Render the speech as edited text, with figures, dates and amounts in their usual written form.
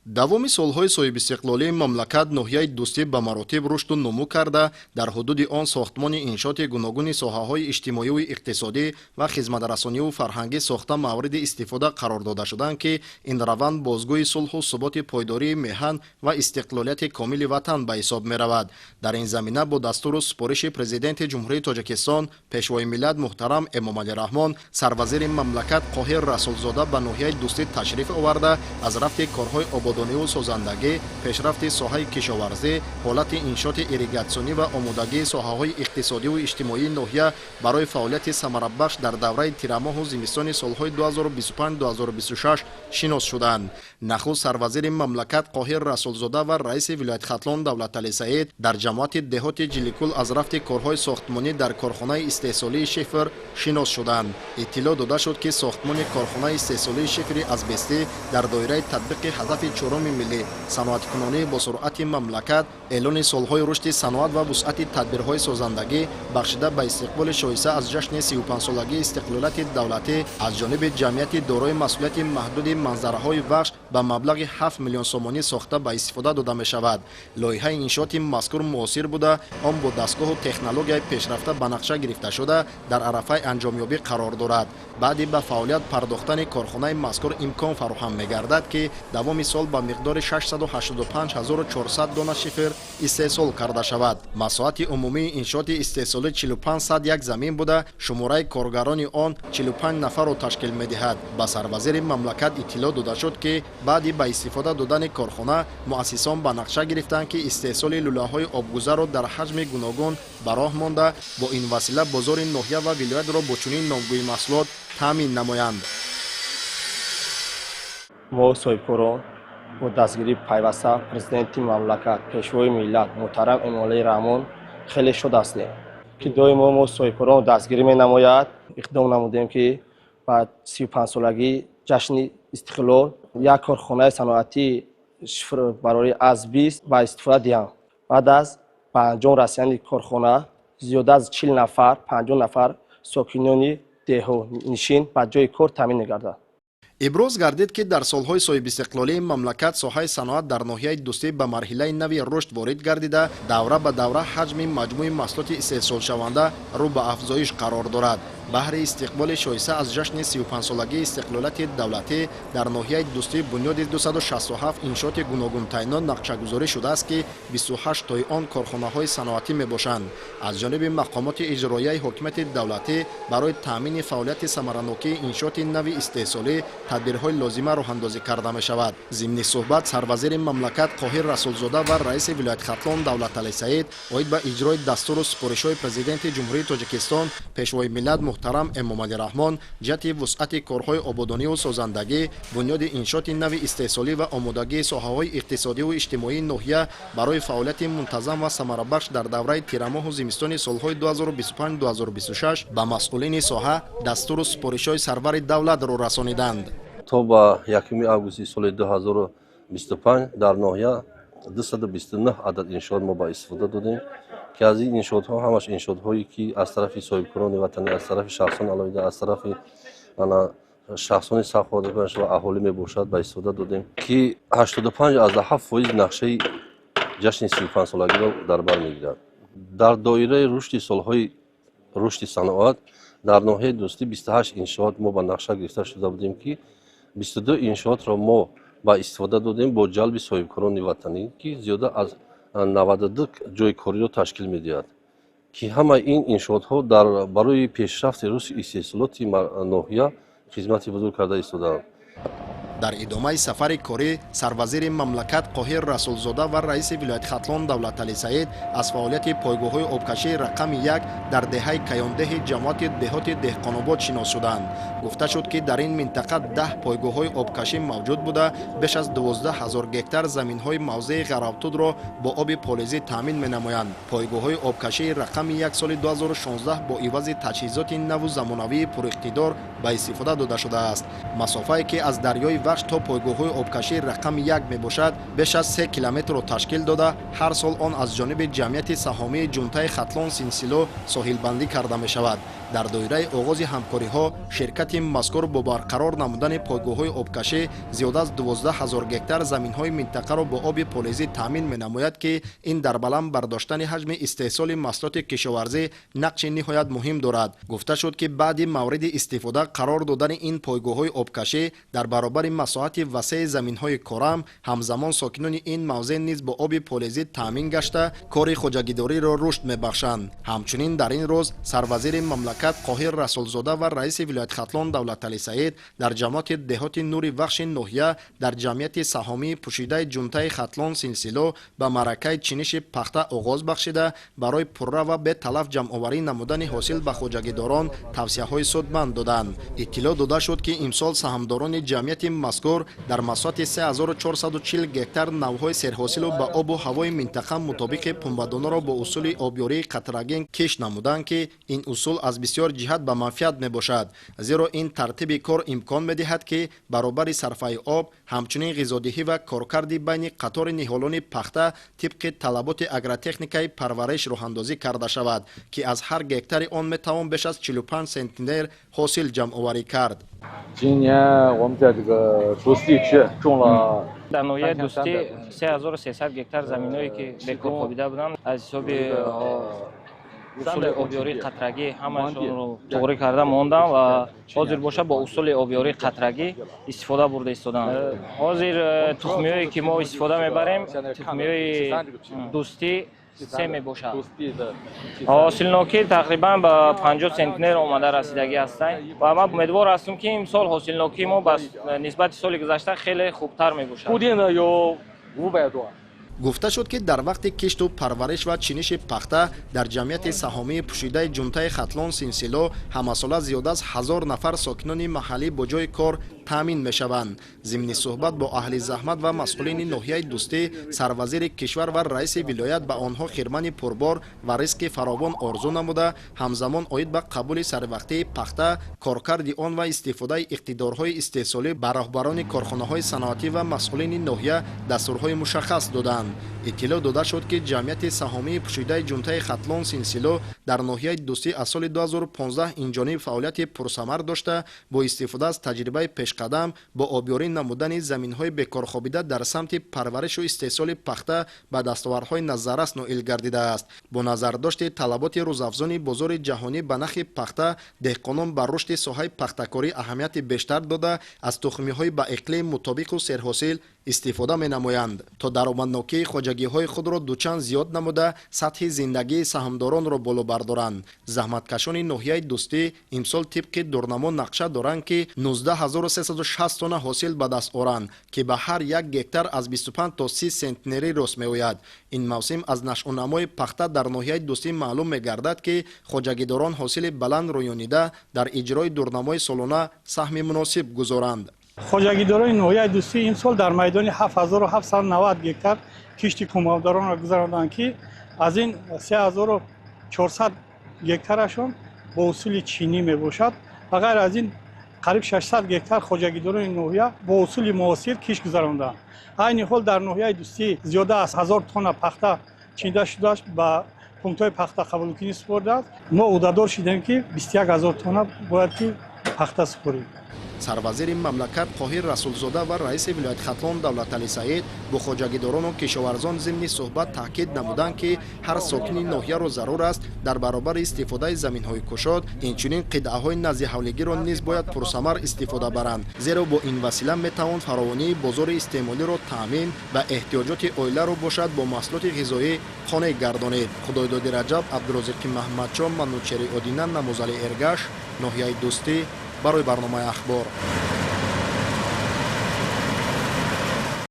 Давоми солҳои соҳибистиқлолии мамлакат ноҳияи Дӯстӣ ба маротиб рушду нумӯ карда, дар ҳудуди он сохтмони иншооти гуногуни соҳаҳои иҷтимоиву иқтисодӣ ва хизматрасониву фарҳангӣ сохта мавриди истифода қарор дода шуданд, ки ин раванд бозгӯи сулҳу суботи пойдории меҳан ва истиқлолияти комили ватан ба ҳисоб меравад. Дар ин замина бо дастуру супориши Президенти Ҷумҳурии Тоҷикистон, Пешвои миллат муҳтарам Эмомалӣ Раҳмон, сарвазири мамлакат Қоҳир Расулзода ба ноҳияи Дӯстӣ ташриф оварда, аз рафти корҳои ободониву созандагӣ, пешрафти соҳаи кишоварзӣ, ҳолати иншооти ирригатсионӣ ва омодагии соҳаҳои иқтисодиву иҷтимоии ноҳия барои фаъолияти самарабахш дар давраи тирамоҳу зимистони солҳои 2025-2026 шинос шуданд. Нахуст сарвазири мамлакат Қоҳир Расулзода ва раиси вилояти Хатлон Давлаталӣ Саид дар ҷамоати деҳоти Ҷиликул аз рафти корҳои сохтмонӣ дар корхонаи истеҳсолии шифр шинос шуданд. Иттилоъ дода шуд, ки сохтмони корхонаи истеҳсолии шифри азбестӣ дар доираи татбиқи ҳадафи чоруми миллӣ, саноаткунонии босуръати мамлакат, эълони солҳои рушди саноат ва вусъати тадбирҳои созандагӣ бахшида ба истиқболи шоиста аз ҷашни 35-солагии истиқлолияти давлатӣ, аз ҷониби ҷамъияти дорои масъулияти маҳдуди «Манзараҳои Вахш» ба маблағи 7 миллион сомонӣ сохта ба истифода дода мешавад. Лоиҳаи иншооти мазкур муосир буда, он бо дастгоҳу технологияи пешрафта ба нақша гирифта шуда, дар арафаи анҷомёбӣ қарор дорад. Баъди ба фаъолият пардохтани корхонаи мазкур имкон фароҳам мегардад, ки давоми сол ба миқдори 685 400 дона шифр истеҳсол карда шавад. Масоҳати умумии иншооти истеҳсолӣ 45 сад як замин буда, шумораи коргарони он 45 нафарро ташкил медиҳад. Ба сарвазири мамлакат иттилоъ дода шуд, ки баъди ба истифода додани корхона муассисон ба нақша гирифтанд, ки истеҳсоли лӯлаҳои обгузарро дар ҳаҷми гуногун ба роҳ монда, бо ин васила бозори ноҳия ва вилоятро бо чунин номгӯи маҳсулот таъмин намоянд. Мо, соҳибкорон, бо дастгирии пайваста Президенти мамлакат, Пешвои миллат муҳтарам Эмомалӣ Раҳмон хеле шод ҳастем, ки доимо мо соҳибкорон дастгирӣ менамояд. Иқдом намудем, ки ба 35-солагии ҷашни истиқлол як корхонаи саноатии барои асбест ба истифода диҳам. Баъд аз ба анҷом расидани корхона зиёда аз 40 нафар, 50 нафар сокинони деҳонишин ба ҷои кор таъмин мегардад. Иброз гардид, ки дар солҳои соҳибистиқлолии мамлакат соҳаи саноат дар ноҳияи Дӯстӣ ба марҳилаи нави рушд ворид гардида, давра ба давра ҳаҷми маҷмӯи маҳсулоти истеҳсолшаванда рӯ ба афзоиш қарор дорад. Баҳри истиқболи шоиста аз ҷашни 35-солагии истиқлолияти давлатӣ дар ноҳияи Дӯстӣ бунёди 267 иншооти гуногунтайнот нақшагузорӣ шудааст, ки 28 тои он корхонаҳои саноатӣ мебошанд. Аз ҷониби мақомоти иҷроияи ҳокимияти давлатӣ барои таъмини фаъолияти самаранокии иншооти нави истеҳсолӣ тадбирҳои лозима роҳандозӣ карда мешавад. Зимни суҳбат сарвазири мамлакат Қоҳир Расулзода ва раиси вилояти Хатлон Давлаталӣ Саид оид ба иҷрои дастуру супоришҳои Президенти Ҷумҳурии Тоҷикистон, Пешвои миллат муҳтарам Эмомалӣ Раҳмон ҷиҳати вусъати корҳои ободониву созандагӣ, бунёди иншооти нави истеҳсолӣ ва омодагии соҳаҳои иқтисодиву иҷтимоии ноҳия барои фаъолияти мунтазам ва самарабахш дар давраи тирамоҳу зимистони солҳои 2025-2026 ба масъулини соҳа дастуру супоришҳои сарвари давлатро расониданд. То ба 1 августи соли 2025 дар ноҳия 229 адад иншоот мо ба истифода додем, ки аз ин иншоотҳо ҳамаш иншоотҳое, ки аз тарафи соҳибкорони ватанӣ, аз тарафи шахсон алоҳида, аз тарафи шахсони саховатпеш ва аҳолӣ мебошад, ба истифода додем, ки 85,7% нақшаи ҷашни 35-солагиро дар бар мегирад. Дар доираи рушди солҳои рушди саноат дар ноҳияи Дӯстӣ 28 иншоот мо ба нақша гирифта шуда будем, ки 22 иншоотро мо ба истифода додем бо ҷалби соҳибкорони ватанӣ, ки зиёда аз 92 ҷойи кориро ташкил медиҳад, ки ҳамаи ин иншоотҳо дар барои пешрафти рушди истеҳсолоти ноҳия хизмати бузург карда истодаанд. Дар идомаи сафари корӣ сарвазири мамлакат Қоҳир Расулзода ва раиси вилояти Хатлон Давлаталӣ Саид аз фаъолияти пойгоҳҳои обкашии рақами 1 дар деҳаи Каёндеҳи ҷамоати деҳоти Деҳқонобод шинос шуданд. Гуфта шуд, ки дар ин минтақа 10 пойгоҳҳои обкашӣ мавҷуд буда, беш аз 12 000 гектар заминҳои мавзеи Ғаравтудро бо оби полезӣ таъмин менамоянд. Пойгоҳҳои обкашии рақами 1 соли 2016 бо ивази таҷҳизоти наву замонавии пуриқтидор ба истифода дода шудааст. Масофае, ки аз дарёи Вахш. Вахш то пойгоҳҳои обкашии рақами 1 мебошад, беш аз 3 километрро ташкил дода, ҳар сол он аз ҷониби ҷамъияти саҳомии Ҷунтаи Хатлон Синсило соҳилбандӣ карда мешавад. Дар доираи оғози ҳамкориҳо ширкати мазкур бо барқарор намудани пойгоҳҳои обкашӣ зиёда аз 12 ҳазор гектар заминҳои минтақаро бо оби полезӣ таъмин менамояд, ки ин дар баланд бардоштани ҳаҷми истеҳсоли маҳсулоти кишоварзӣ нақши ниҳоят муҳим дорад. Гуфта шуд, ки баъди мавриди истифода қарор додани ин пойгоҳҳои обкашӣ дар баробари масоҳати васеи заминҳои корам, ҳамзамон сокинони ин мавзеъ низ бо оби полезӣ таъмин гашта, кори хоҷагидориро рушд мебахшанд. Ҳамчунин дар ин рӯз сарвазири мамлакат Қоҳир Расулзода ва раиси вилояти Хатлон Давлаталӣ Саид дар ҷамоати деҳоти Нури Вахши ноҳия дар ҷамъияти саҳомии пӯшидаи Ҷунтаи Хатлон Синсило ба маъракаи чиниши пахта оғоз бахшида, барои пурра ва беталаф ҷамъоварӣ намудани ҳосил ба хоҷагидорон тавсияҳои судманд доданд. Иттилоъ дода шуд, ки имсол саҳмдорони ҷамъияти мазкур дар масоҳати 3440 гектар навъҳои серҳосилу ба обу ҳавои минтақа мутобиқи пунбадонаро бо усули обёрии қатрагин кишт намуданд, ки ин усул аз бисёр ҷиҳат ба манфиат мебошад, зеро ин тартиби кор имкон медиҳад, ки баробари сарфаи об ҳамчунин ғизодиҳӣ ва коркарди байни қатори ниҳолони пахта тибқи талаботи агротехникаи парвариш роҳандозӣ карда шавад, ки аз ҳар гектари он метавон беш аз 45 сентнер ҳосил ҷамъоварӣ кард. 今年我们在这个竹四地区种了 Дар ноҳияи Дӯстӣ 3300 гектар заминое, ки бекор хобида буданд, аз ҳисоби усули обёрии қатрагӣ ҳамаашонро туғрӣ карда мондам ва ҳозир боша бо усули обёрии қатрагӣ истифода бурда истодам. Ҳозир тухмиҳое, ки мо истифода мебарем, тухмиҳои Дӯстӣ се мебошад. Ҳосилнокӣ тақрибан ба 50 центнер омада расидагӣ ҳастанд ва ман умедвор ҳастам, ки имсол ҳосилнокии мо ба нисбати соли гузашта хеле хубтар мебошад. 固定的有500多。 Гуфта шуд, ки дар вақти кишту парвариш ва чиниши пахта дар ҷамъияти саҳомии пӯшидаи Ҷунтаи Хатлон Синсило ҳамасола зиёда аз 1000 нафар сокинони маҳаллӣ бо ҷои кор таъмин мешаванд. Зимни суҳбат бо аҳли заҳмат ва масъулини ноҳияи Дӯстӣ сарвазири кишвар ва раиси вилоят ба онҳо хирмани пурбор ва ризқи фаровон орзу намуда, ҳамзамон оид ба қабули саривақтии пахта, коркарди он ва истифодаи иқтидорҳои истеҳсолӣ ба роҳбарони корхонаҳои саноатӣ ва масъулини ноҳия дастурҳои мушаххас доданд. Иттилоъ дода шуд, ки ҷамъияти саҳомии пӯшидаи Ҷунтаи Хатлон Синсило дар ноҳияи Дӯстӣ аз соли 2015 инҷониб фаъолияти пурсамар дошта, бо истифода аз таҷрибаи пешқадам бо обёрӣ намудани заминҳои бекорхобида дар самти парваришу истеҳсоли пахта ба дастовардҳои назаррас ноил гардидааст. Бо назардошти талаботи рӯзафзуни бозори ҷаҳонӣ ба нахи пахта, деҳқонон ба рушди соҳаи пахтакорӣ аҳамияти бештар дода, аз тухмиҳои ба иқлим мутобиқу серҳосил истифода менамоянд, то даромаднокии хоҷагиҳои худро дучанд зиёд намуда, сатҳи зиндагии саҳмдоронро боло бардоранд. Заҳматкашони ноҳияи Дӯстӣ имсол тибқи дурнамо нақша доранд, ки 19360 тонна ҳосил ба даст оранд, ки ба ҳар як гектар аз 25 то 30 сентнерӣ рост меояд. Ин мавсим аз нашъунамои пахта дар ноҳияи Дӯстӣ маълум мегардад, ки хоҷагидорон ҳосили баланд рӯёнида, дар иҷрои дурнамои солона саҳми муносиб гузоранд. Хоҷагидорони ноҳияи Дӯстӣ имсол дар майдони 7790 гектар кишти пунбадонаро гузаронданд, ки аз ин 3400 гектарашон бо усули чинӣ мебошад. Ба ғайр аз ин, қариб 600 гектар хоҷагидорони ноҳия бо усули муосир кишт гузаронданд. Айни ҳол дар ноҳияи Дӯстӣ зиёда аз 1000 тонна пахта чинда шудааст, ба пунктҳои пахта қабулкунӣ супоридааст. Мо ӯҳдадор шудем, ки 21 ҳазор тонна бояд ки пахта супорем. Сарвазири мамлакат Қоҳир Расулзода ва раиси вилояти Хатлон Давлаталӣ Саид бо хоҷагидорону кишоварзон зимни суҳбат таъкид намуданд, ки ҳар сокини ноҳияро зарур аст дар баробари истифодаи заминҳои кушод инчунин қитъаҳои наздиҳавлигиро низ бояд пурсамар истифода баранд, зеро бо ин васила метавон фаровонии бозори истеъмолиро таъмин ва эҳтиёҷоти оиларо бошад бо маҳсулоти ғизоӣ қонеъ гардонид. Худойдоди Раҷаб, Абдурозиқи Маҳмадшо, Манучери Одина, Намозали Эргаш, ноҳияи Дӯстӣ, барои барномаи Ахбор.